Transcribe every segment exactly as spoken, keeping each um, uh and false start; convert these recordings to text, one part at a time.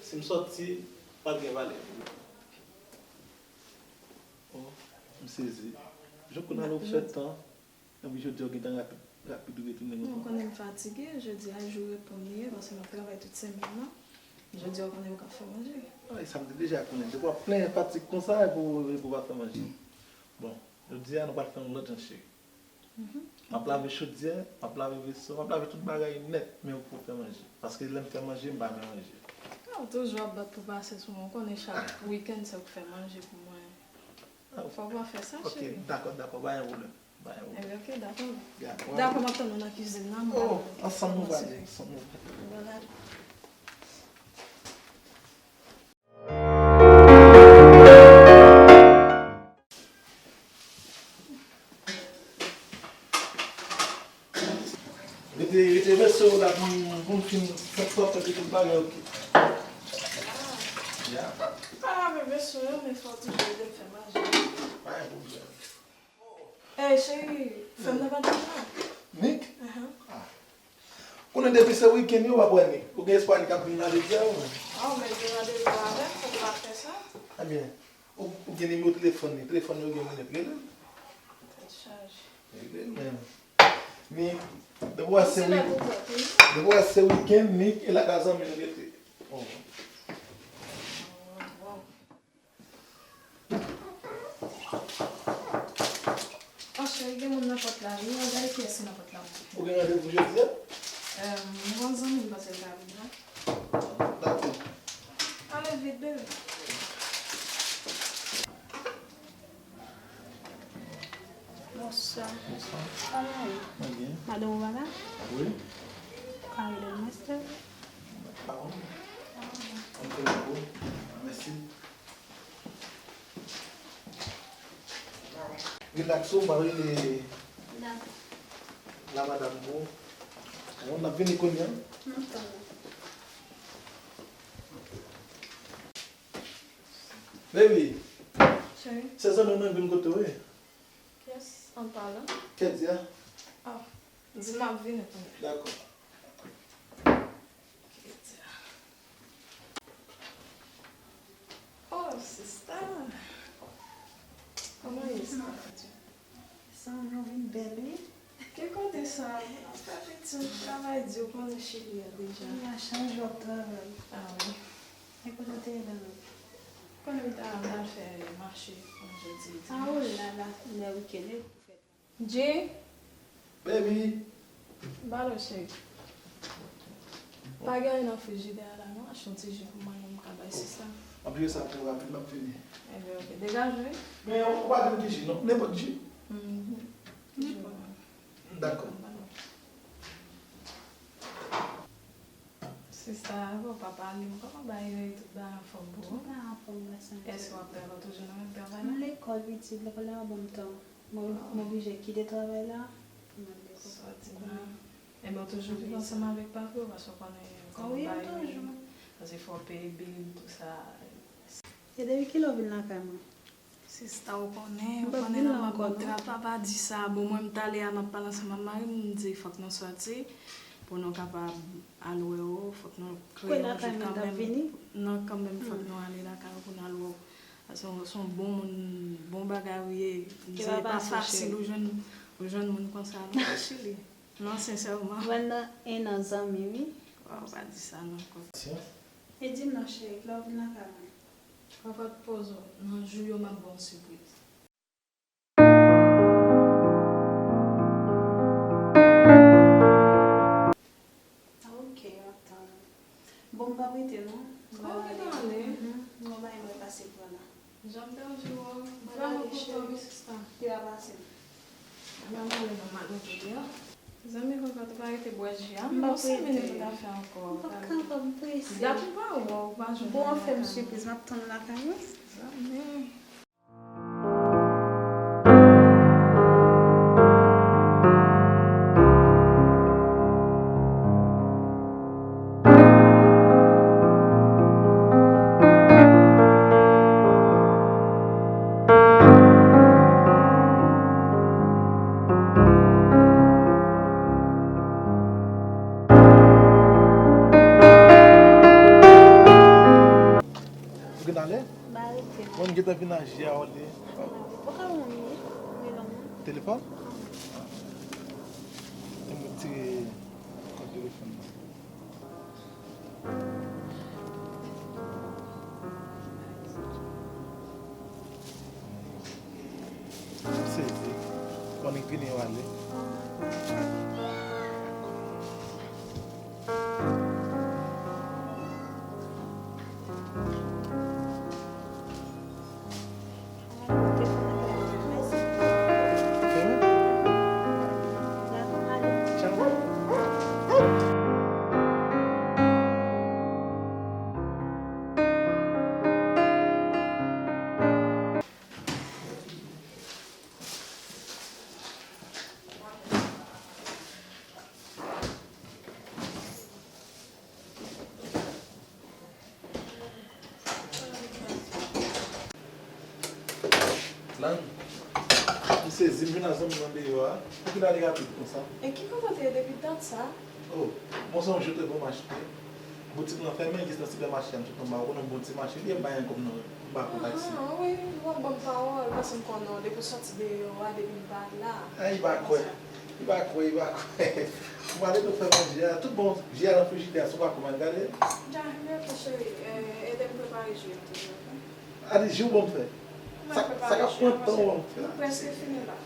Si m sòti, pral gen valè. Oh, m sezi. Jouk kounye a nou fè tan. Epi jodi a w gentan rapid, rapid ou retounen konsa. Non, ou konnen m fatige, jodi a jou repo m li ye, paske m ap travay tout semèn nan. Jodi a ou konnen m ka fè manje. Ay, sa m te deja konnen. Depi w ap plenyen fatig konsa, epi w, epi w pa fè manje. Bon, jodi a nou pral fè yon lòt jan cheri. M ap lave chodyè, m ap lave veso, m ap lave tout bagay nèt, men ou pou fè manje. Paske lè m fè manje, m pa renmen manje. Ah, ou toujou ap bat pou pase sou mwen, ou konnen chak wikenn se ou k fè manje pou mwen. Fòk w ap fè sa, cheri. Ok, dakò, dakò, pa gen pwoblèm. Pa gen pwoblèm. Ebyen, ok, dakò. Ya, dakò, m ap tann ou nan kizin nan, m pral. Oh, ansanm nou prale, ansanm nou prale. Vwala. Rete, rete veso la pou m, pou m fin fè pwòp epi tout bagay, ok. Ya. Pa lave veso yo, men fò w toujou ede m fè manje. Pa gen pwoblèm. Ey, cheri, fè m nan pa t la. Nik? Ahan. Ah. Konnen depi se wikenn yo, w ap wè Nik. Ou gen espwa Nik ap vin la jodi a, ou menm? Ah, ou menm gen randevou avè m, fòk w ap fè sa. Ebyen, ou, ou gen nimewo telefòn li, telefòn yo gen minit, rele l. Tèt chaje. Rele l menm. Nik, depi w wè se wi-, depi w wè se wikenn, Nik, e lakay zanmi l rete. Oh. Oh, cheri, gen moun nan pòt la, wi. Al gade kiyès ki nan pòt la. Ou gen randevou jodi a? Em, m gen yon zanmi m panse l ka vin la. Dakò. Ale vit, bebe. Bonswa. Bonswa. Kòman w ye? Mwen byen. Madanm ou pa la? Wi. Ou ka rele m, mesye? Pa konn. Ann fè yon kou. Mèsi. Relax ou, m ap rele la madanm ou. Bon, n ap vini kounye a. M ap tann ou. Baby. Cheri. Se zanmi mwen vin kote w, wi. Kiyès an palan? Kedia. Ah, di m ap vini kounye a. Dakò. Kedia. Oh, sista. Kòman ye, sista? Sa nou vin bèl, wi. Ki kote sa? Mwen pa piti, m travay di, ou konnen Chili a deja. Wi, a chak jou w ap travay. Ah wi. E kote w te ye la menm? Konnen m ta al fè mache vandredi e dimanch. Ah, oh la la, lè wikenn e pou fèt. Jay. Baby. Balo, cheri. Pa gen anyen nan frijidè a la, non? Achte yon ti ji pou mwen, m ka bay sista. M ap jere sa pou ou rapid, m ap vini. Ebyen, ok. Degaje, wi. Men, ou pa jwenn ki ji, non? Nenpòt ji. Mhm. Ji pou mwen. Dakò. Sista, bon, pa pale m, kòman bagay yo ye, tout bagay anfòm pou ou? Tout bagay anfòm, grasye a Dye. Èske w ap travay, w toujou nan menm travay la? M lekòl, pitit, lekòl la pa ban m tan. Mwen, mwen oblije kite travay la pou m al lekòl. Sa w di la. Ebyen, w toujou viv ansanm avèk papi w, paske w konnen kòman bagay yo ye. Wi, m toujou. Paske fò w peye bil, tout sa. E depi kilè w vin lakay mwen? Sista, ou konnen, ou konnen nan mank kontra, pa, pa di sa. Bon, mwen, m t ale a, m ap pale ansanm ak mari m, m di fòk nou sòti pou nou kapab al wè w, fòk nou kreye yon jou kanmenm. Non, kanmenm, fòk nou ale lakay ou pou n al wè w. Paske w se yon bon moun, bon bagay ou ye. M di, e pa fasil ou jwenn, ou jwenn moun konsa, non, nan Chili. Non, sensèman. Mwen nan en an zanmi, wi. Wa, ou pa di sa, non, kòk. E di m non, cheri, kilè w vin lakay mwen? Kòkòt, poze w. Nan jou yo, m ap ba w sipriz. Ok, m ap tann ou. Bon, m p ap rete non. Ok, darling. Mhm, m gen yon bagay m dwe pase pran la. Jan m pèdi w, m vrèman kontan wi, sista. Ki va pase m? Mwen, mwen, mwen, mwen, mwen, mwen. Zanmi, kòkòt, ou pa rete bwè ji a. M pa prete. Yon senk minit ou ta fè ankò. M pa kapab, m prese. Dat m pa wè w, ou pa jwenn mwen lakay mwen. Bon, fè m sipriz, m ap tann ou lakay mwen. Zanmi. Ale? Ba rete la. Mwen gentan vin a je a, ale. Ou ka ban mwen yon minit? Mwen lan mwen. Telefòn? Te mwen tire kòd telefòn nan. M sezi. Bon, li vini yo ale. Lan, m sezi, m jwenn ak zanmi m nan deyò a. Pou ki l ale rapid konsa? E ki kote w te ye depi dat sa? Oh, bon, se yon je te bon m achte. Boutik lan fèmen, jis nan sipèmache a, m sot anba, ou konnen yon bon ti mache li ye, m pa gen kòb nan men m, m pa pran taksi. Ah, wi, w ap ban m pawòl, paske m konnen w, depi w soti deyò a, depi m pa la. Ah, li pa kwè. Li pa kwè, li pa kwè. M prale tou fè manje a. Tout bon, je a nan frijidè a, si w pa kwè m al gade. Dja, men ok, cheri, eh, ede m prepare je a tou, ok? Adi, je w ban m fè. Sa, sa k ap pran tan w ban m fè a. M prèske fini la.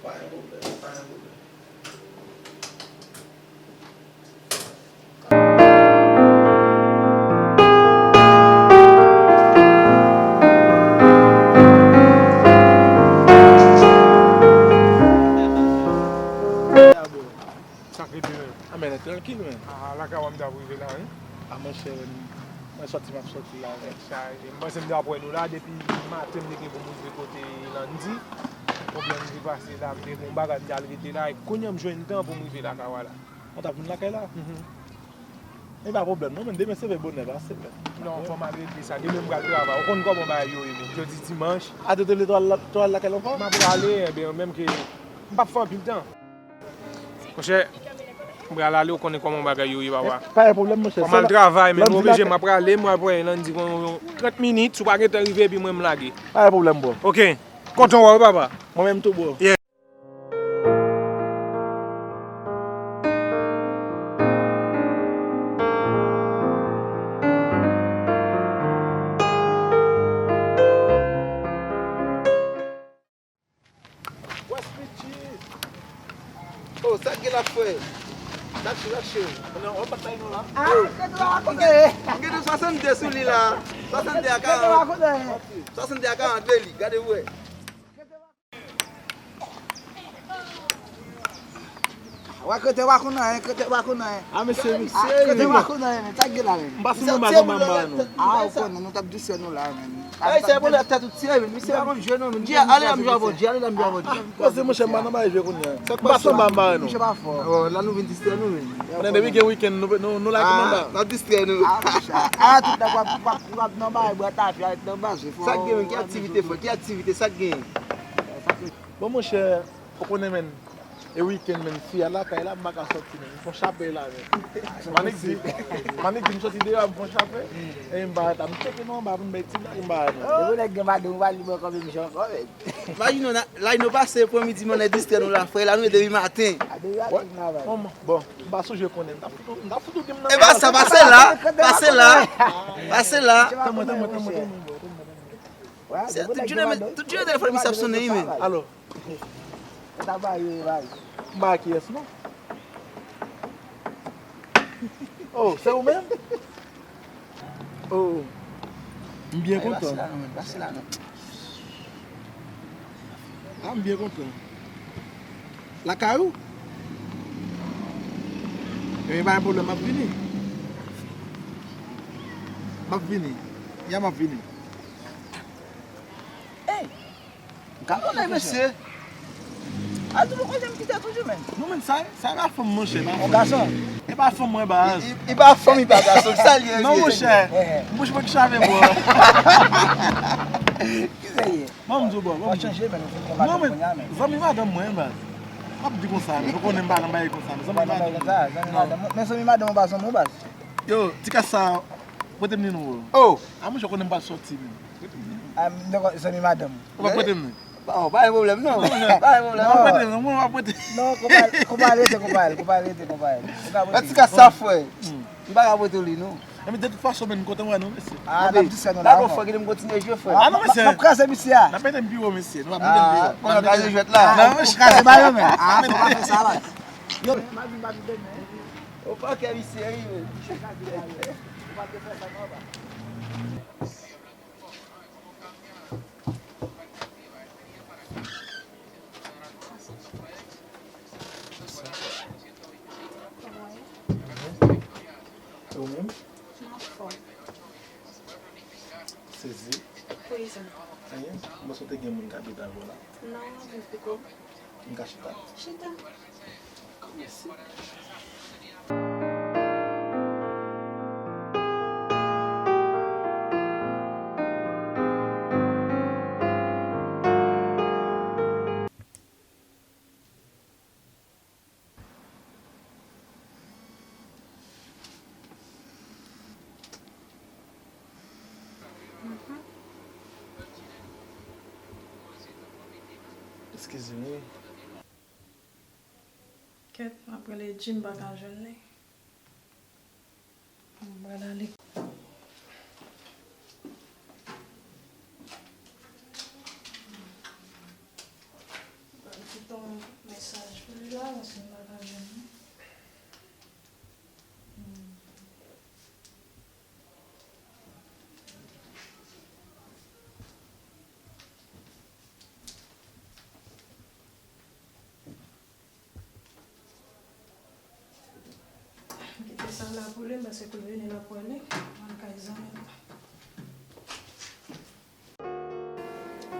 Pa gen pwoblèm, pa gen pwoblèm. Sa k rete menm? A, men, trankil, men. A, lakay w a m t ap rive la, wi. A, monchè, mwen sòti, m ap sòti la, men. Tèt chaje. M panse m t ap wè nou la depi maten, m te gen pou m rive kote Landy. Pwoblèm ki pase la, m te gen yon bagay, m t al rete la, e kounye a m jwenn tan pou m rive lakay w la. Mwen t ap vin lakay la? Mhm. E pa pwoblèm, non, men demen se vre bonè, pase, men. Non, fò m al regle sa. Demen m pral travay. Ou konn kòman bagay yo ye, men. Jodi dimanch. A, te vle tou al, tou al lakay la ankò? M ap prale, ebyen, menm ke m p ap fè anpil tan. Monchè, m pral ale, ou konnen kòman bagay yo ye, papa. Pa gen pwoblèm, monchè. Fò m al travay, men m oblije, m ap prale, m ap wè Landy kon trant minit, si w pa gentan rive, epi mwen m lage. Pa gen pwoblèm, bro. Ok. Kontan wè w, papa. Mwen menm tou, bro. Yeah. Wes Richie! Oh, sa k gen la, frè? Dak cho, dak cho. Konnen w ap batay nou la? Ah, oh, kote w rakonte? M gen, m gen swasannde sou li la. Swasannde a karant. Swasannde a karant, vle li. Gade w wè. Wè, krete w pa konn anyen, krete w pa konn anyen. Ah, mesye, misye, krete w pa konn anyen, men. Sa k gen la, men? M pa sou menm bagay, manman, non. Ah, ou konnen, nou t ap distrè nou la, men. Ay, se pou lè tèt ou tire, men. Misye pa konn jwe, non, men. Jè, ale la, m jwe avè w, Jè, ale la, m jwe avè w, Jè. Koze, monchè, m pa nan bagay jwe kounye a. M pa sou menm bagay, non. Misye pa fò. Oh, la nou vin distrè nou, men. Konnen depi gen wikenn, nou, nou, nou la ki nan ba. Ah, n ap distrè nou. Ah, monchè. Ah, tout nèg w ap, w ap, w ap nan bagay, bwè tafya, nan baze, fò. Sa k gen, men? Ki aktivite, frè? Ki aktivite? Sa k gen? Bon, monchè, ou konnen, men. E wikenn, men, fi a lakay la, m pa ka sòti, men. M fon chape la, men. Manik di, Manik di m sòti deyò, m fon chape. E m pa reta, m tcheke nou anba pou m bay ti blag, m pa rete. Depi nèg gen madanm, ou pa li bò kanpe misye ankò, men. Imajine w, Laino pase, pran midi, mwen nan distrè nou la, frè, la nou ye depi maten. A, depi maten travay. Bon, m pa sonje konnen, m t ap fout ou, m t ap fout ou gen m nan. E pa sa, pase la, pase la, pase la. Tann mwen, tann mwen, tann mwen, tann mwen, bro, tann mwen, tann mwen. Se tout jounen, tout jounen telefòn misye ap sonnen, wi, men. Alo. Sa va, yo, va. M pa kiyès, non. Oh, se ou menm? Oh, m byen kontan. Pase la, non, men, pase la, non. Ah, m byen kontan. Lakay ou? Ebyen, pa gen pwoblèm, m ap vini. M ap vini. Ya, m ap vini. Ey! M ka konnen, mesye. A, tou nou konnen m kite toujou, men. Non, men, sa, sa e pa fanm, monchè, e pa fanm. On gason. E pa fanm, mwen, baz. E, e, e pa fanm, e pa gason. Sa l ye, non, monchè. M bouch mwen ki chave, bro. Ki sa ye? Bon, m di w, bro, bon, m di w. Chanje, men, nou fin gen madanm kounye a, men. Zanmi madanm mwen, baz. M ap di konsa, men. Nou konnen m pa nan bagay konsa, men. Zanmi madanm mwen. Zanmi madanm, men zanmi madanm ou pa zanmi w, baz. Yo, ti kès sa, Prete m li non. Oh! A, monchè, konnen m pral sòti menm. Prete m li. A, m dakò, zanmi madanm. Ou pa prete m li? Oh, pa gen pwoblèm non. Pa gen pwoblèm. Non, prete m li, mwen pa prete. Non, konpè, konpè, rete, konpè, konpè, rete, konpè. An tou ka sa, frè. M pa ka prete w li non. Epi de tout fason, men, m kontan wè nou, mesye. A, n ap di sa non. Dakò, frè, kite m kontinye jwe, frè. A, non, mesye. N ap kraze misye a. N ap mete m pi wo, mesye. Nou ap mete m pi wo. N ap kraze jwèt la. Non, mesye. Kraze ba yo, men. A, fò pa fè sa la. Yo, m ap vin, m ap vin demen. O pakè misye rive. Ou menm? M anfòm. Sezi? Wi, sa. Anyen? M panse w te gen moun k abite avè w la. Non, m ap viv pito. M ka chita? Chita. Dakò, mèsi. Eskize m, wi. Kèt, m ap rele Jim, m pa ka jwenn li. M pral ale. M pral kite yon mesaj pou li la, paske m pa ka jwenn li. Hmm. Kite sa la pou li, paske kou l vini l ap wè li. Mwen kay zanmi l.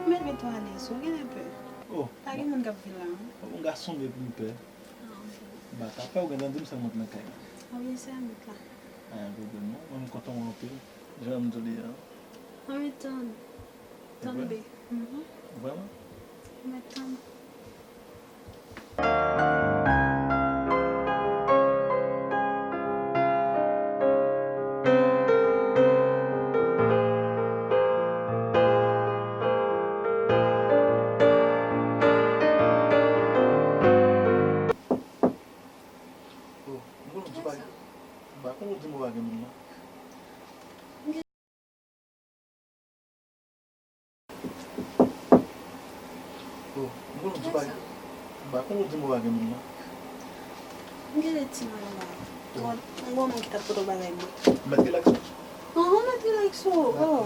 Mèt mete w alèz, ou genlè pè. Oh. Pa gen moun k ap vin la, non? Yon gason m ye pou m pè. Ah, ok. M pa ka pè, ou gentan di m sèlman t nan kay la. Ah wi, se a mèt la. Pa gen pwoblèm, non. Mwen, m kontan wè w anpil. Jan m di w li a. Ann tann. Tann. Vre? Mhm. Vrèman? Mwen tann. Oh, m konnen w di w pa gen, m pa konnen w di m w pa gen moun nan. Oh, m konnen w di w pa gen, m pa konnen w di m w pa gen moun nan. M gen de timoun anba. Oh. M gen yon moun ki t ap pote yon bagay bwè. Mèt rilaks non. Oh, mèt rilaks ou. Oh.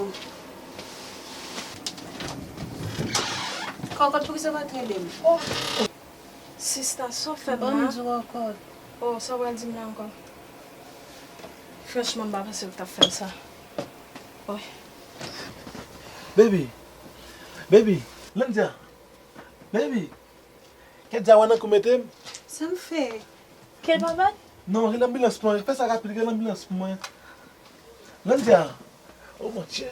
Kòkòt, poukisa w pa t rele m? Oh. Sista, sa w fè m la? Ban m di w ankò. Oh, sa w pral di m la ankò? Franchman, m pa panse w t ap fè m sa. Wi. Baby! Baby! Landia! Baby! Kèt, Djawa nan kou mete m. Sa m fè? Kèt, papa? Non, rele anbilans pou mwen. Fè sa rapid, rele anbilans pou mwen. Landia! Oh, mon Dieu!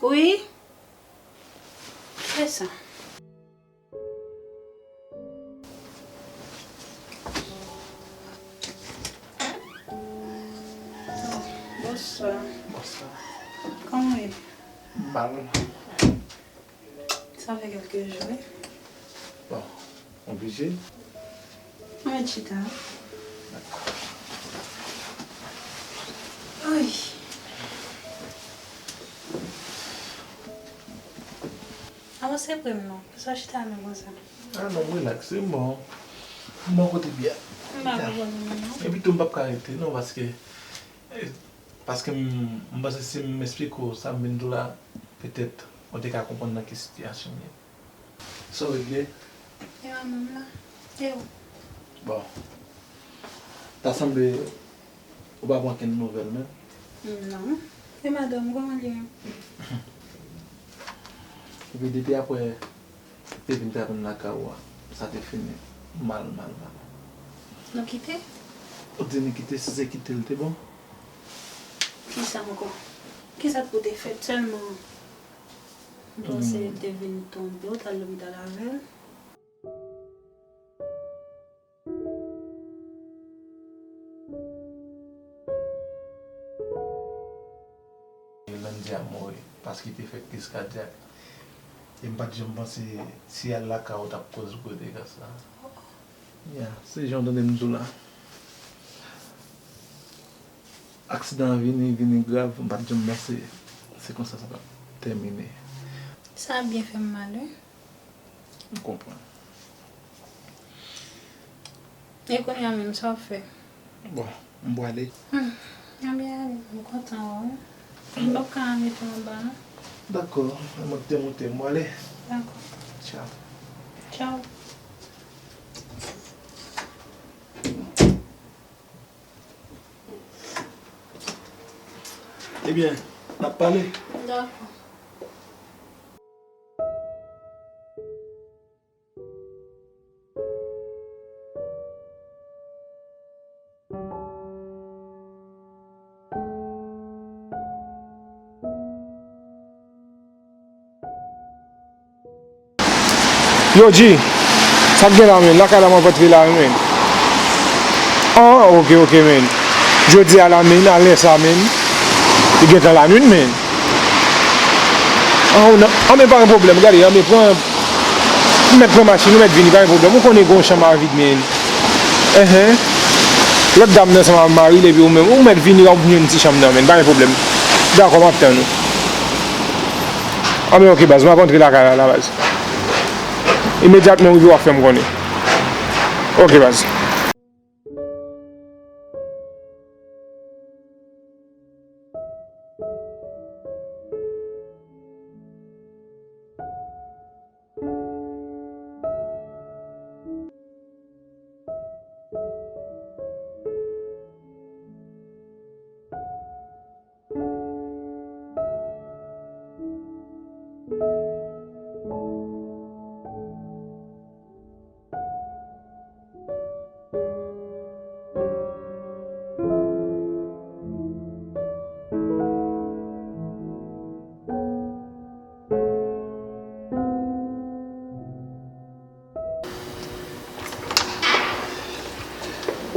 Wi. Fè sa. Bonswa. Bonswa. Kòman w ye? Mal. Sa fè kèlke jou, wi. Bon, oblije. Mwen chita. Ay. Avanse pre m non. Sa chita la menm konsa. Ah non, relax, se bon. M bon kote byen. M pa konprann ou non. Epi tou m p ap ka rete non, paske, eh, paske m, m panse si m esplike w sa m vin di w la, petèt ou te ka konprann nan ki sitiyasyon m ye. Sa w regle? E mwen menm la. E ou? Bon. Ta sanble ou pa pran kenn nouvèl menm? Non. E madanm, kòman l ye menm? Epi depi apre Kevin te ap vin lakay ou a, sa te fini mal, mal, mal. Nou kite? Ou di nou kite, si se kite l te bon? Kisa ankò? Kisa k pou te fèt sèlman? M panse l te vin twonpe w, t al lopital avè l. Landy a mouri paske li te fè kriz kadyak. E m pa t janm panse si al lakay ou t ap koz gwo dega sa. Ya, se jan w tande m di w la. Aksidan an vini, vini grav, m pa t janm panse se konsa sa t ap tèmine. Sa byen fè m mal, wi. M konprann. E kounye a menm, sa w ap fè? Bon, m pwale. Hmm, ebyen ale, m kontan wè w. M p ap ka mete w anba non. Dakò, mwen te moute, m pwale. Dakò. Tchaw. Tchaw. Ebyen, n ap pale. Dakò. Yo, G, sa k gen la, menn? Lakay la m ap antre la, wi, menn. Ah, ok, ok, menn. Jodi a la, menn, a lè sa, menn, li gentan lanwit, menn. Ah, ou nan, ah, men pa gen pwoblèm, gade, ah, men pran, ou mèt pran machin, ou mèt vini, pa gen pwoblèm. Ou konnen gen yon chanm a vid, menn. Enhen. Lòt dam nan ansanm ak mari l, epi ou menm, ou mèt vini, w ap jwenn ti chanm nan, menn, pa gen pwoblèm. Dakò, m ap tann ou. Anben, ok, baz, m ap antre lakay la, la, baz. Imedyatman w rive, w ap fè m konnen. Ok, baz.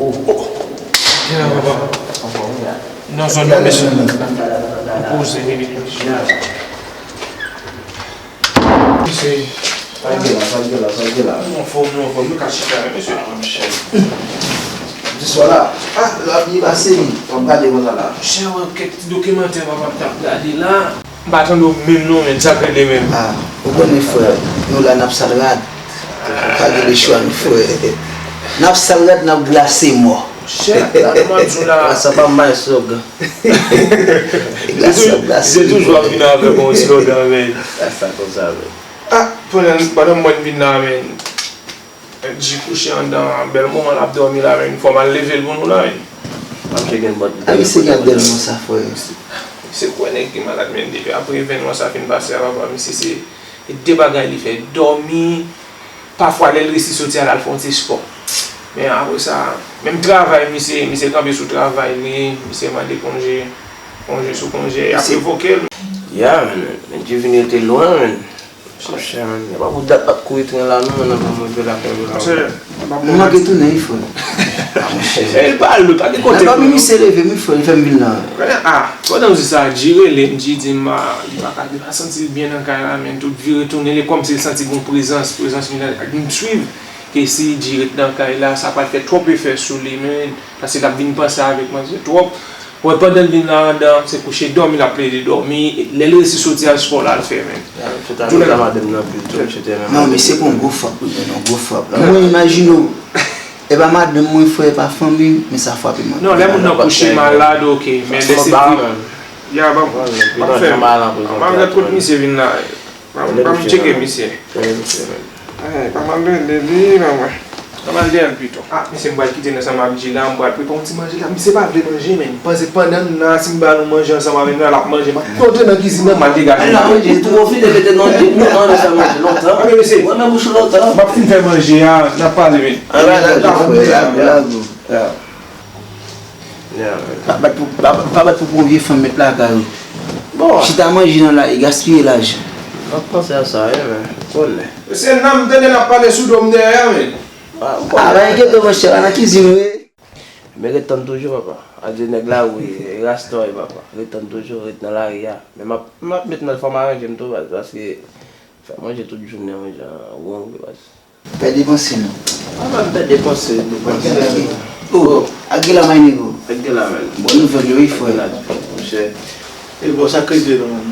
Oh, oh. Gen la, papa. Anfòm, wi, a. Nan zòn nan, mesye. Poze. Mesye. Sa l gen la, sa l gen la, sa l gen la. Nou anfòm, nou anfòm, nou ka chita la, mesye. Di swa la. Ah, l ap byen pase, wi. W ap gade konsa la. Monchè, wè kèk ti dokimantè papa m t ap gade la. M pa tande w menm non, menn, sa k rele menm? Ah, ou konnen, frè, nou la n ap sal rad. Pa gen lechwa non, frè. N ap sal rad, n ap glase mò. Chè, gade m ap di w la. Sa pa m bay sòg. Glase, glase. Se toujou ap vin avèk yon slogan, menn. Sa konsa, menn. Ah, pandan, pandan m wè n vin la, menn. G kouche anndan, bèl moman l ap dòmi la, menn. Fò m al leve l pou nou la, menn. Misye gen bèl moman sa, frè. Se kwè nèg ki malad, menn. Depi apre evènman sa fin pase a, papa, misye se, se de bagay li fè. Dòmi, pafwa lè l resi soti a, l al fè yon ti spò. Men apre sa, menm travay, misye, misye kanpe sou travay li, misye mande konje, konje sou konje, y ap revoke l. Ya, men, men Dji vin rete lwen, men. Monchè, men, e pa pou dat m ap kouri tren la, non, men nan mwen rive lakay ou la. Monchè, m ap Nou manke tounen, wi, frè. Ah, monchè. E pa lou, pa gen kote Nan dòmi pou misye leve m, wi, frè, li fè m vin la. Ah, pandan m di sa, Dji rele m, Dji di m, ah, li pa ka, li pa santi l byen nan kay la, men tout vire tounen, li kòmsi l santi gon prezans, prezans vin ak m swiv, ke si Dji ret nan kay la, sa pral fè twòp efè sou li, men, paske l ap vin panse avèk mwen, se twòp. Wè, pandan l vin la anndan, se kouche dòmi l ap plede dòmi. Lè l resi soti al spò la, l fè, men. Tout la madanm nan pil tou, et cetera. Non, men se pou yon gwo frap, wi, men yon gwo frap. Mwen imajine w, e pa madanm mwen, frè, e pa fanmi m, men sa frape mwen. Non, lè moun nan kouche malad, oke, men lè se fi. Ya, ban m fè. Malgre kot misye vin la. Ban m tcheke misye. Ay, pa mal rele li, non, mwen. Pa mal de al pito. Ah, misye, m pral kite n ansanm ak Dji la, m pral prepare yon ti manje la. Misye pa vle manje, men. M panse pandan n nan, si m ba nou manje ansanm avè n nan, l ap manje. M ap antre nan kizin nan, m al degaje. Al la manje, tou konfine, mete nan Dji, nou nan fè manje lontan. Ok, mesye. Mwen nan bouch ou lontan. M ap fin fè manje a, n ap pale, men. Alright, alright, alright. Yeah, man. Pa bat pou, pa, pa bat pou pran vye fanm met lakay ou. Bon. Chita manje nan lari, gaspiye lajan. M ap panse a sa, wi, men. Konnen. Mesye, nan m tande n ap pale sou do m dèyè a, men. Ah, m konnen. Ah, pa enkyete w, monchè, pa nan kizin ou ye. Men ret tann toujou, papa. Adye nèg la, wi, e rasta w ye, papa. Ret tann toujou, ret nan lari a. Men m ap, m ap met nan fò m aranje m tou, baz, paske fè manje tout jounen, manje an wong, baz. Pè depanse non. Ah, m ap pè depanse, depanse. Oh, ak gela my nigga. Ak gela, man. Bon nouvèl yo, wi, frè. Monchè. E bon, sa k rive non, man.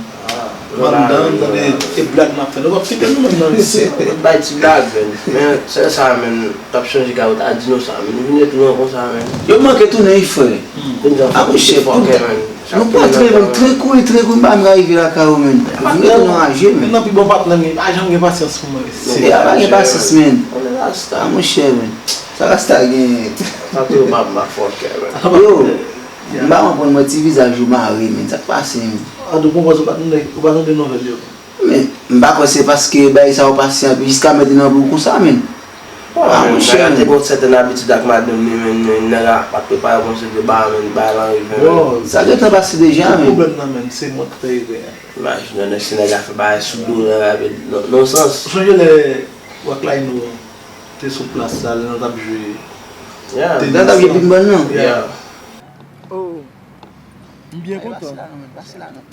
Mandan, tande, e blag n ap fè. Nou p ap kite nou menm nan, mesye. Bay ti blag, man. Men, sè sa, man, t ap chanje kawot a dinosa, man. Nou vin ret lwen konsa, man. Yo manke tounen, wi, frè. Ah, monchè, nou pa tre, men, tre kouri, tre kouri, m pa menm ka rive lakay ou, men. Vin rete nan raje, men. Nan pi bon patnè m, li pa janm gen pasyans pou mwen. Se pa gen pasyans, men. Ah, monchè, men. Sa rasta gen. Sa tou pa m pa fòkè, men. Yo, m pa konprann mwen ti vizaj ou mare, men. Sa k pase, men? An tou konprann ou pa tande, ou pa tande nouvèl yo. Men, m pa kwè se paske bagay sa yo pase anpil jiska mentnan pou konsa, men. Ah, monchè, nèg la te gon sètèn abitid ak madanm li, men, men nèg la pa t prepare pou yon seri de bagay, men, bagay lan rive, men. Sa gentan pase deja, men. Pwoblèm nan, men, se mwen k fè erè a. Imajine w, si nèg la fè bagay sou do, nèg la, non, non sans. Ou sonje lè Waklaino te sou plas la, lè nou t ap jwe tenis la? Lè n t ap jwe pinbòl, non? Yeah. Oh, m byen kontan. Pase la, non, men, pase la, non.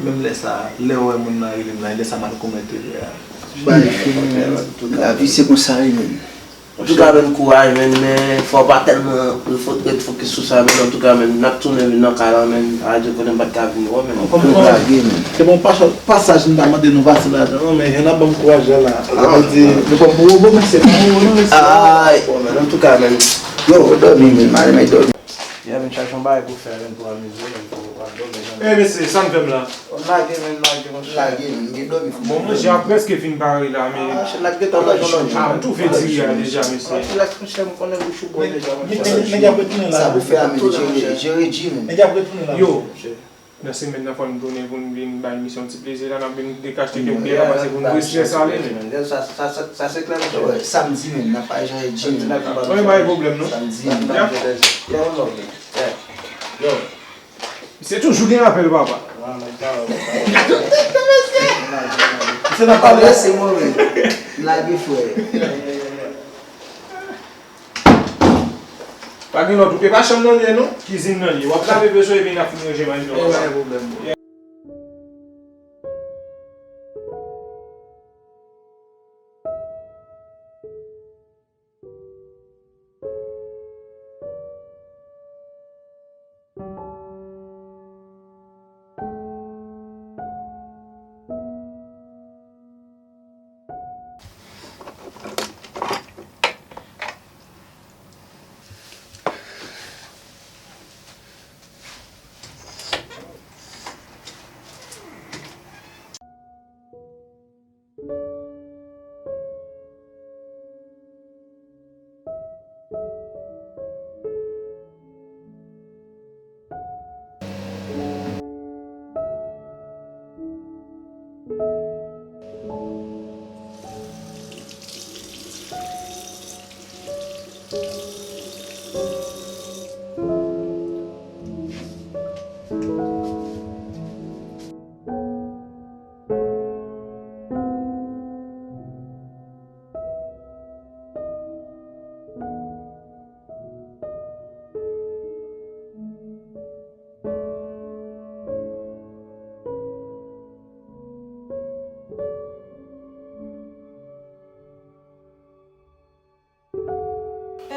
Menm lè sa, lè w wè moun nan rele m la, e lè sa m al komèt erè a. Bay fini, men. Lavi se konsa, wi, men. Antouka, men, kouraj, men, men fò w pa tèlman refo-, ret fokis sou sa, men, antouka, men, n ap tounen vin nan kay la, men, radyo konnen m pa t ka vin wè w, men. Kouraj, men. Se bon, pasaj m ta mande nou pase ladan, non, men, jan n ap ban m kouraj la, la, sa vle di, nou pran m pou wobo, men se pa wobo, non, men se. Ay, bon, men, antouka, men, yo, dòmi, men, m ale, men, dòmi. Ya, vin chache yon bagay pou fè, men, pou amize, men, pou w ap dòmi, men. Eh, mesye, sa n fè m la? Lage, men, lage, monchè. Lage, men, gen dòmi, fò. Bon, manje a prèske fin pare la, men. Ah, monchè, lage tan lage yon lòt jou. Ah, m toufe diri a deja, mesye. Monchè, lage, monchè, m konnen bouch ou bon deja, monchè. Nèg ap retounen la. Sa pou fè a, men, jere, jere Dji, men. Nèg ap retounen la. Yo. Nan semèn nan, fò n tounen pou n vin bay misye yon ti plezi la, n ap vin dekachte kèk biyè la, pase pou n bwè strès ale, men. Sa, sa, sa, sa se klè, monchè. Wè, samdi menm, n ap al jere Dji menm. Pa gen pwoblèm, non. Samdi menm. Ya. Yo. Se toujou gen apèl, papa. Se nan pale. Lage, frè. Pa gen lòt, ou te pa chanm nan li ye, non? Kizin nan li ye. W ap lave veso epi n ap fin ranje manje nou. Pa gen pwoblèm, bro.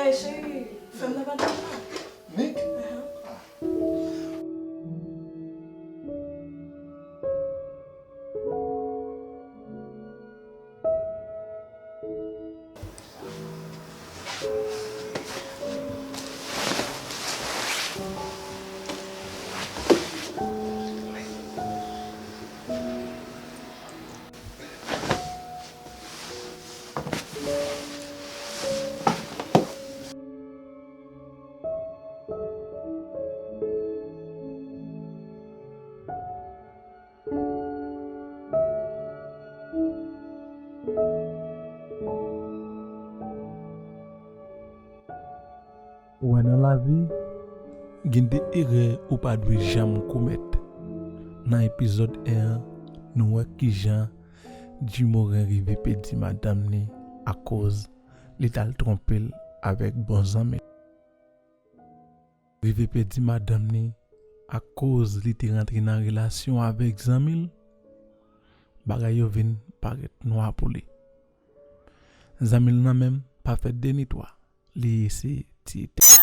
Hey, cheri, fè m nan pale la. Nik? Ahan. Ou wè, nan lavi, gen de erè ou pa dwe janm komèt. Nan epizòd en an, nou wè kijan Jimoren rive pèdi madanm li akoz li t al twonpe l avèk bon zanmi l. Rive pèdi madanm li akoz li te rantre nan relasyon avèk zanmi l, bagay yo vin parèt nwa pou li. Zanmi l nan menm pa fè de ni twa, li eseye tiye tèt.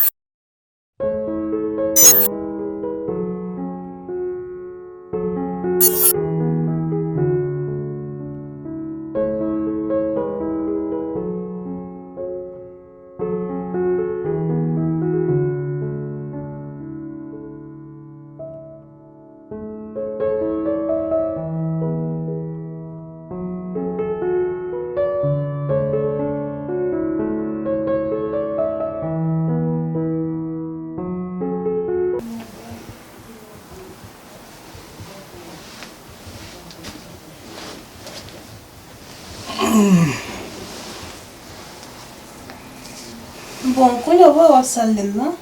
Bon, kounye a w wè w ap sal lenn nan.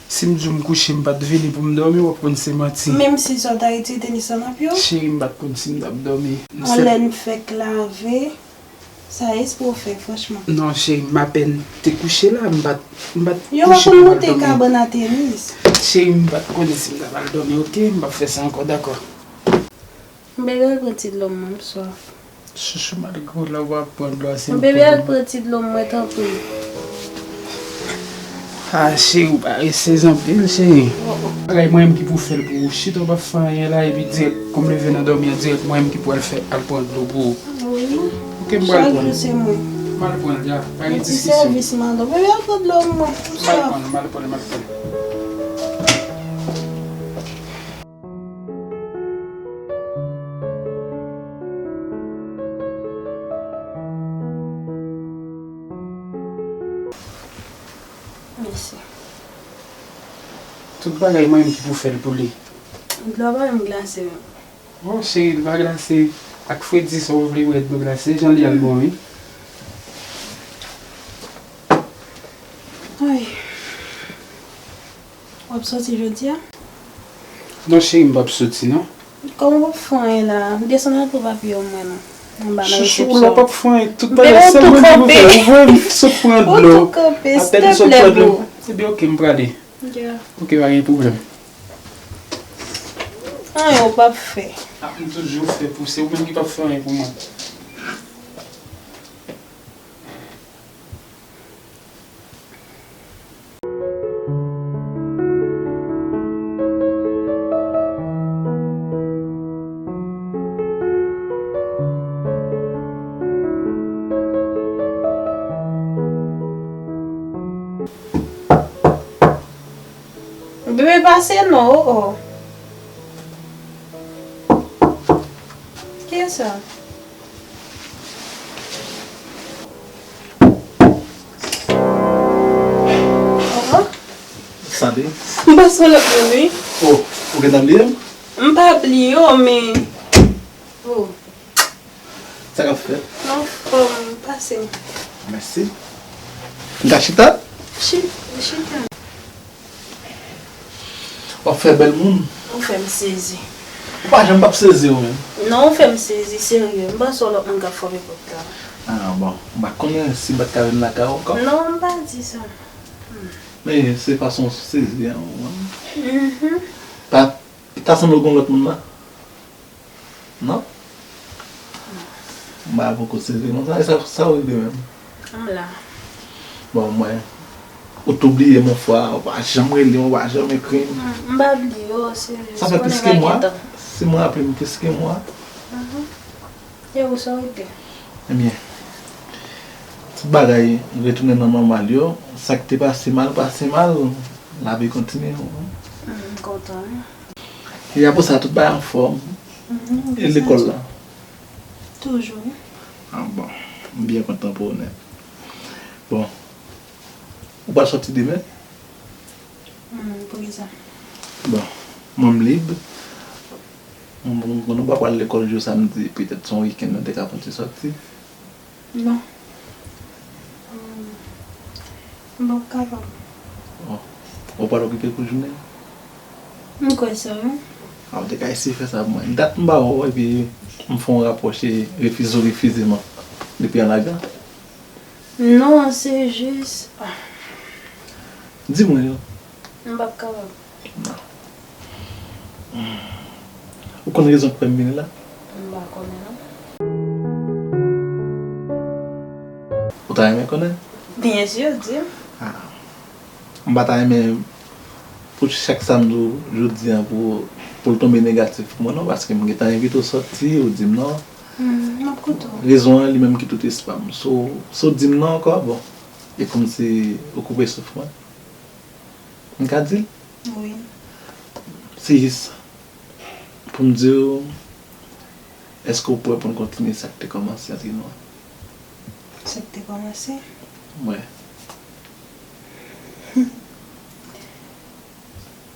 Si m di w m kouche, m pa t vini pou m dòmi, w ap konn se manti. Menm si sa w ta retire tenis lan nan pye w. Cheri, m pa t konn si m t ap dòmi. Anlè n fèk lave. Sa espre w fè, franchman. Non, cheri, m apèn te kouche la, m pa t, m pa t kouche pou m al dòmi. Yo pa konn moute kabann a tenis. Cheri, m pa t konnen si m t ap al dòmi, oke? M p ap fè sa ankò, dakò? Bebe, al pran ti dlo mwen, m swaf. Chouchou, malgre w la, w ap pran dlo a, se yon pwoblèm. Bebe, al pran ti dlo mwen, tanpri. Ah, cheri, ou parèsez anpil, cheri. Oh, oh. Bagay mwen menm ki pou fè l pou ou. Chita, w p ap fè anyen la, epi dirèk, kòm leve nan dòmi an, dirèk mwen menm ki pou al fè, al pran dlo pou ou. Wi. Oke, m pral pran l. Chak jou se mwen. M al pran l, ya. Pa gen diskisyon. Yon ti sèvis, madanm. Bebe, al pran dlo mwen. M al pran l, m al pran l, m al pran l. Mèsi. Tout bagay mwen menm ki pou fè l pou li. Dlo a pa menm glase menm. Oh, cheri, li pa glase. Ak fredi sa w vle wè dlo glase, jan li al bon, wi. Ay. W ap soti jodi a? Non, cheri, m p ap soti, non. Kòman w p ap fè anyen la? Desann al pran papye w mwen non. Anba nan resepsyon. Chouchou, w la p ap fè anyen. Tout bagay, sèl mwen ki pou fè. Ou voye m sot pran dlo. Ou tou kanpe, apèn m sot pran dlo. Ebyen, oke, m prale. Oke, pa gen pwoblèm. Anyen w p ap fè. Ah, m toujou fè pou se ou menm ki p ap fè anyen pou mwen. Bebe, pase non, oh, oh. Kiyès sa? Sante. M panse w lòt moun, wi. Oh, ou gentan bliye m? M pa bliye w, men. Oh. Sa k ap fèt? M anfòm, pase. Mèsi. M ka chita? Chi-, chita. W ap fè bèl moun. Ou fè m sezi. Ou pa janm p ap sezi ou menm. Non, ou fè m sezi, serye. M panse w lòt moun k ap frape pòt la. Ah, bon. M pa konnen si m pa t ka vin lakay ou ankò. Non, m pa di sa. Hmm. Men se fason w sezi an, ou konprann? Mhm. Pa, ta sanble w gon lòt moun la? Non? M pa poko sezi konsa. E sa, sa w regle menm? M la. Bon, mwen, ou t oubliye m yon fwa, ou pa janm rele m, ou pa janm ekri m. Hmm, m pa bliye w, se jis. Sa fè plis ke mwa? Si mwen raple m plis ke mwa. Mhm. E ou sa w rete? Ebyen, tout bagay retounen nan nòmal yo. Sa k te pase mal, pase mal. Lavi kontinye, wi. Hmm, m kontan, wi. E apre sa, tout bagay anfòm. Mhm. E lekòl la? Toujou. Ah bon, m byen kontan pou ou nèt. Bon, ou pral sòti demen? Hmm, poukisa? Bon, mwen m lib. Mwen, mwen, mwen, nou pa pral lekòl jou samdi, petèt se yon wikenn nou te ka fè yon ti sòti. Non. Hmm, m p ap kapab. Oh, ou pral okipe pou jounen? M kwè sa, wi. Ah, ou te ka eseye fè sa pou mwen. Dat m pa wè w, epi m fè yon rapwòch e refize w refize m depi an lagan. Non, se jis, ah. Di mwen yo. M p ap kapab. Non. Ou konn rezon k fè m vini la? M pa konnen non. Ou ta renmen konnen? Byen si, di m. Ah. M pa ta renmen pou chak sa m di w jodi a pou, pou l tonbe negatif pou mwen non, paske m gentan envite w sòti, ou di m non. Hmm, m ap koute w. Rezon an li menm ki tout espas m. Si w, si w di m non ankò, bon, e kòmsi ou koupe souf mwen. M ka di l? Wi. Se jis sa. Pou m di w, èske w prè pou n kontinye sa k te kòmanse ant nou an? Sa k te kòmanse? Wi.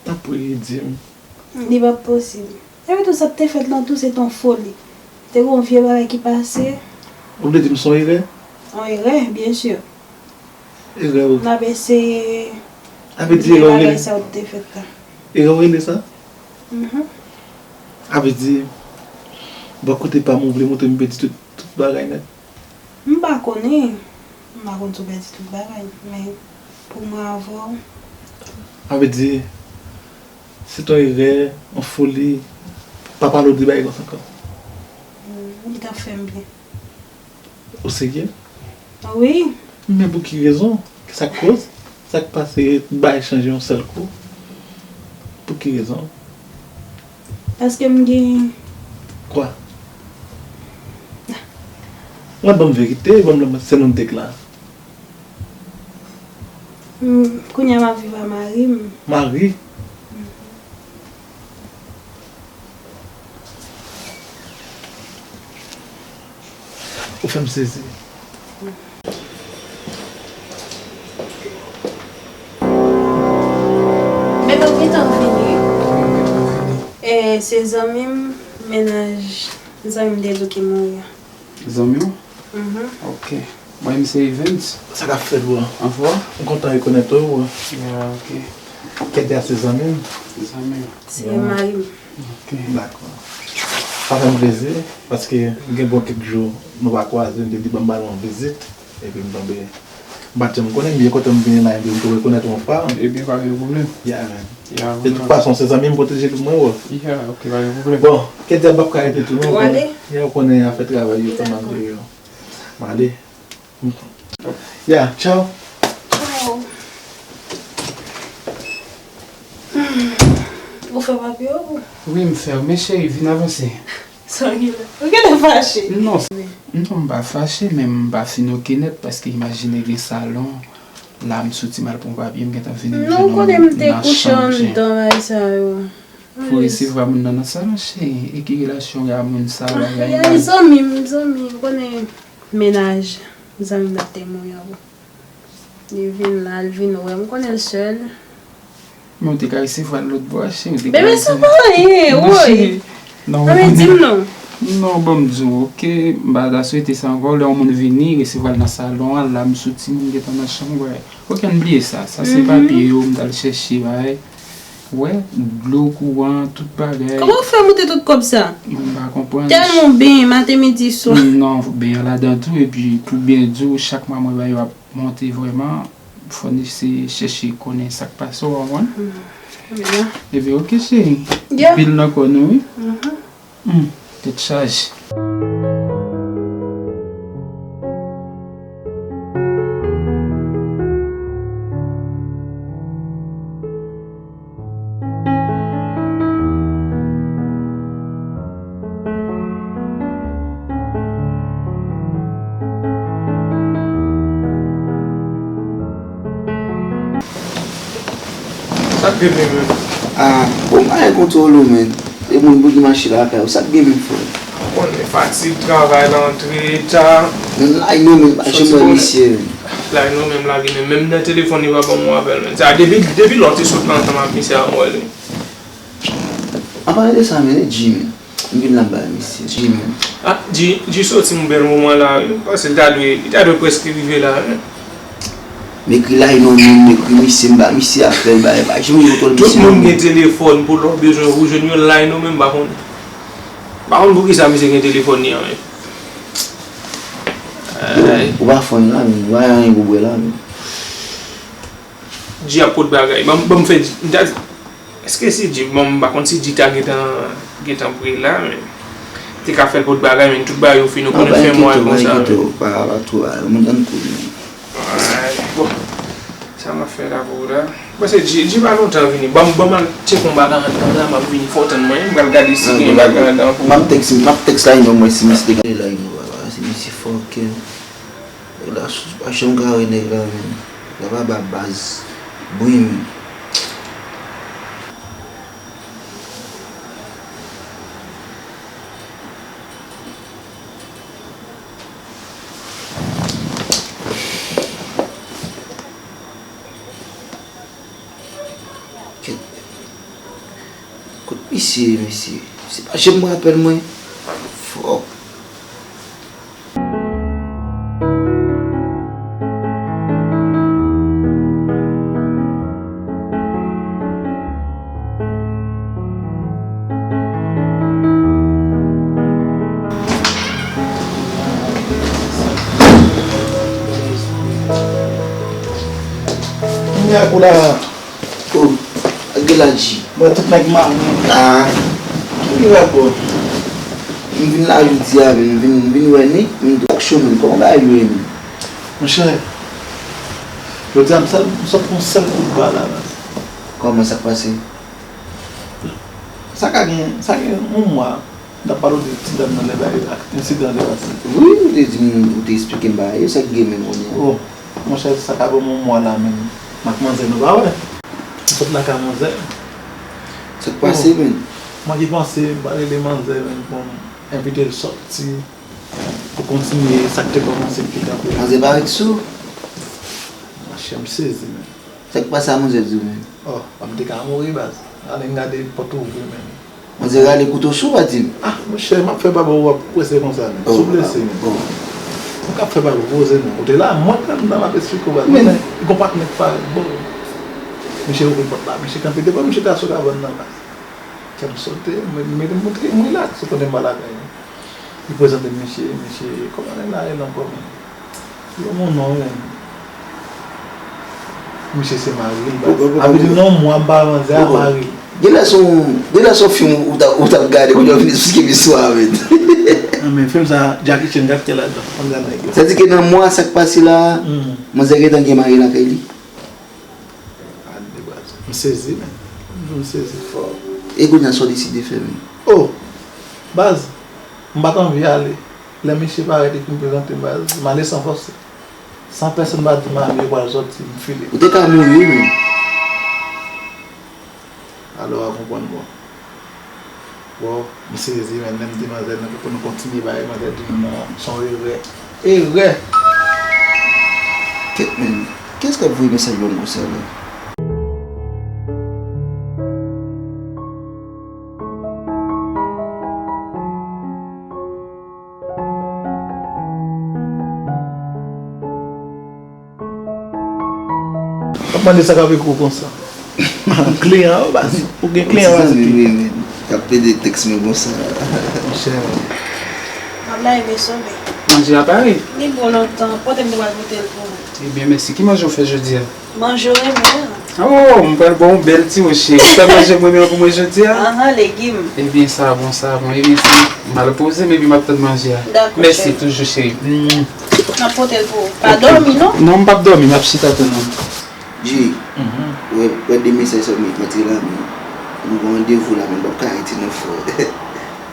Tanpri, di m. Li p ap posib. Epi tou, sa k te fèt lan tou, se t on foli. Te gen yon vye bagay ki pase. Ou vle di m se yon erè? Yon erè, byen si. Erè ou. N ap eseye bliye bagay sa ou te fèt la. Erè ou rele sa? Mhm. A vle di, bò kote pa m ou vle montre m pèdi tout, tout bagay nèt? M pa konnen. M pa konn si w pèdi tout bagay, men pou mwen avè w. A vle di, se t on erè, on foli, pa pale w de bagay konsa ankò. Hmm, li t ap fè m byen. Ou serye? Wi. Men pou ki rezon? Sa k koz? Sa k pase bagay chanje yon sèl kou? Pou ki rezon? Paske m gen. Kwa? Mwen ban m verite, ban m se nou m te k la. M, kounye a m ap viv a mari m. Mari? Ou fè m sezi. Men nou gentan vini. E se zanmi m, mennaj zanmi m te di w ki mouri a. Zanmi w? Mhm. Ok. Mwen menm se Evens. Sa k ap fèt, bro? Anfòm? M kontan rekonèt ou, bro. Ya, ok. Kèt a se zanmi m. Zanmi w. Se mari m. Ok. Dakò. Sa fè m plezi, paske gen bon kèk jou nou pa kwaze, m te di ban m ba nou yon vizit, epi m tonbe. M pa t janm konnen, m byen kontan m vini la, epi m tou rekonèt ou anfwa. Ebyen, pa gen pwoblèm. Ya, man. Ya, de tout fason, se zanmi m pwoteje l pou mwen, bro. Ya, ok, pa gen pwoblèm. Bon, kèt a m p ap ka rete tou, non, ou konnen. Ou ale? Ya, ou konnen afè travay yo fè m ap veye yo. M ale. Ya, tchaw. Tchaw. Hmm. Ou fè papye w? Wi, m fè yo. Men cheri, vin avanse. Sa w genlè? Ou genlè fache? Non, non, m pa fache, men m pa fin oke nèt, paske imajine gen salon, la m soti m al pran papye, m gentan vini m jwenn yon moun nan chanm. Non, ou konnen m te kouche anndan bagay sa yo. Pou resevwa moun nan nan salon, cheri, e ki relasyon w gen a moun sa, bagay mal. Zanmi m, zanmi m, ou konnen mennaj zanmi m nan te mouri an. Li vin la, li vin wè m, konnen l sèl. Men w te ka resevwa l lòt bò a, cheri, w te ka resevwa l. Bebe, sa pa anyen, woy. Non, cheri. Non, men di m non. Non, ban m di w, ok, m pa ta swete sa ankò. Lè yon moun vini, resevwa l nan salon an, la m soti, moun gentan nan chanm, wè. Ok, ann bliye sa. Sa se papye yo, m t al chèche, bagay. Wè, dlo, kouran, tout bagay. Kòman w fè moute tout kòb sa? Mwen pa konprann. Tèlman w benyen maten, midi, swa. Non, benyen ladan tou, epi pou byen di w, chak mwa mwen ba yo ap monte vrèman, fò n eseye chèche konnen sa k pase, w konprann? Hmm. Ebyen. Ebyen, ok, cheri. Yeah. Bil nan kò nou, wi. Mhm. Hmm, tèt chaje. Sa k gen menm? Ah, bon, m pa gen kontwòl ou, men. E moun pou ki mache lakay ou, sa k gen menm, frè? Ou konnen fatig travay la antre ta. Men line ou menm, m pa janm wè misye, men. Line ou menm lage, men menm nan telefòn li pa ban m yon apèl, men. Sa, depi, depi lè w te sot la ansanm ak misye a, m wè li. An palan de sa, men, e G, men. M vin la bay misye. G, men. Ah, G, G soti yon bèl moman la, wi. Paske li ta dwe, li ta dwe prèske rive la, wi. M ekri line ou menm, m ekri misye, m ba misye apèl, bay, bay, jan m gen kontwòl misye. Tout moun gen telefòn pou lè w bezwen ou jwenn yo, line ou menm, m pa konn. M pa konn poukisa misye gen telefòn li an, men. Ay. Ou pa fè anyen la, men. Ou pa gen anyen pou bwè la, men. G ap pot bagay. Ban m, ban m fè G, m ta di, èske se G, bon, m pa konn si G ta gentan, gentan pre la, men te ka fè l pot bagay, men tout bagay yo fini, ou konnen fen mwa konsa. Pa, pa twò, pa twò, moun tann kou, men. Ay, bon, sa m ap fè la pou ou la? Bon, se G, G pa lontan vini. Ban m, ban m al tcheke yon bagay anndan la, m ap vini, fò w tann mwen, m pral gade si gen yon bagay anndan pou ou. M ap tèks, m ap tèks la, yon mwen si misye te gade la, yon bagay, si misye fòkè. Nèg la sou pa janm kare nèg la, men. Nèg la pa ba baz. Brim. Kèt. Kot misye ye, mesye? Misye pa janm rapèl mwen. Fòk. Kounye a pou la. Oh, ak de la G. Mwen tout nèg mare. Ah. Ki rapò? M vin la jodi a, men m vin, m vin wè Nick, m di, "Fòk cho, men, kòman bagay yo ye, men?" Monchè, jodi a m sèl, m sot pran yon sèl kout bal la, baz. Kòman sa k pase? Sa ka gen, sa gen yon mwa. N ap pale w de ti dam nan lè bagay ak ensidan an te pase. Wi, ou te di m, ou te eksplike m bagay yo, sa k gen menm kounye a? Oh, monchè, sa ka bon yon mwa la menm. M ak manzè nou pa wè. M sot lakay manzè. Sa k pase, menm? Mwen ki panse, m pa rele manzè, menm, pou m envite l sòti, pou kontinye sa k te kòmanse depi kanpe. Manzè pa ret sou ou? Monchè, m sezi, menm. Sa k pase a manzè di w menm? Oh, m te ka mouri, baz. Ale n gade pòt ouvri menm. Manzè rale kouto sou ou, pa di m. Ah, monchè, m ap fè baba w ap prese konsa menm. Oh, sou blese menm. Oh. Ou k ap fè baba w poze non. Ou te la, mwen menm nan m ap esplike w, baz. Men, gon patnè k parèt, bon. Misye ouvri pòt la, misye kanpe devan, misye te asou kabann nan, baz. Kè m sote, m mete m montre m rilaks, ou konnen m pa lakay mwen. Li prezante m misye, misye, kòman nèg la rele ankò menm? Li ban m yon non, menm. Misye se mari l, baz. Sa vle di nan yon mwa m pa wè manzè a, mari l. Genlè se yon, genlè se yon fim ou t ap, ou t ap gade, kounye a w vin eksplike m istwa a, menm. Ah, men fim sa, Jackie Chan k aktè ladan, ann gade nèg yo. Sa di ke nan mwa sa k pase la, manzè gentan gen mari lakay li? Gade, baz. M sezi, menm. M sezi fò. E kounye a, sa w deside fè, menm? Oh! Baz, m pa t anvi ale. Lè misye parèt epi m prezante m, baz, m ale san fòse. San pèsonn pa di m ale, yo pral sòti, m file. Ou te ka mouri, wi, menm. Alò, w a konprann, bon. Bon, m sezi, men lè m di manzè nan pou nou kontinye bagay, manzè di m non, se yon erè. Erè! Kèt, men, kiyès k ap voye mesaj ban m konsa la? W ap mande sa k ap ekri w konsa. Kliyan yo, baz. Ou gen kliyan, baz. Ti zanmi m, wi, men. Y ap pede tèks mwen konsa. Monchè. Manje a pare? Li bon lontan. Pote m te pral pote l pou ou. Ebyen, mèsi. Ki manje w fè jodi a? Manje w renmen an. Oh, m pral ba w yon bèl ti wòch, cheri. Ou fè manje m renmen an pou mwen jodi a? Ahan, legim. Ebyen, sa bon, sa bon. Ebyen, si m al poze m, epi m ap tann manje a. Dakò, cheri. Mèsi toujou, cheri. Mm. M ap pote l pou ou. Pa dòmi, non? Non, m p ap dòmi, m ap chita tann ou. Jay, wè, wè de mesaj sa w met antre la, men nou gen randevou la, men m p ap ka rete non, frè.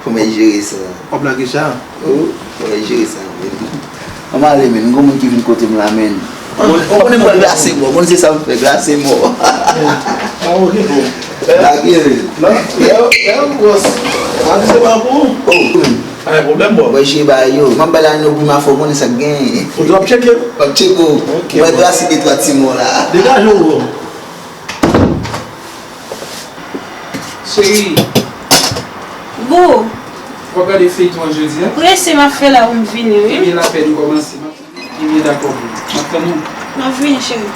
Fò m al jere sa. W ap lage sa? Oh, fò m al jere sa, men. Ann ale, men. M gen moun ki vin kote m la, men. Ou konnen mwen glase mò, ou konnen se sa m fè, glase mò. Ah, ok, bon. Lage. Non, lè, lè, bòs. Mwen di se pa pou ou. Oh, pa gen pwoblèm, bòs. Mwen jwe ba yo. M ap bay la nou pou m a fè w konnen sa k genyen. Ou di w ap tcheke? M ap tcheke w. Ok, mwen bòs. Glase de twa ti mò la. Degaje w, bro. Cheri. Gou. W ap gade feyton an jodi a? Prese m ap fè la pou m vini, wi. Ebyen, lapèn kòmanse. M ap, ebyen, dakò, bro. M ap tann ou. M ap vini, cheri.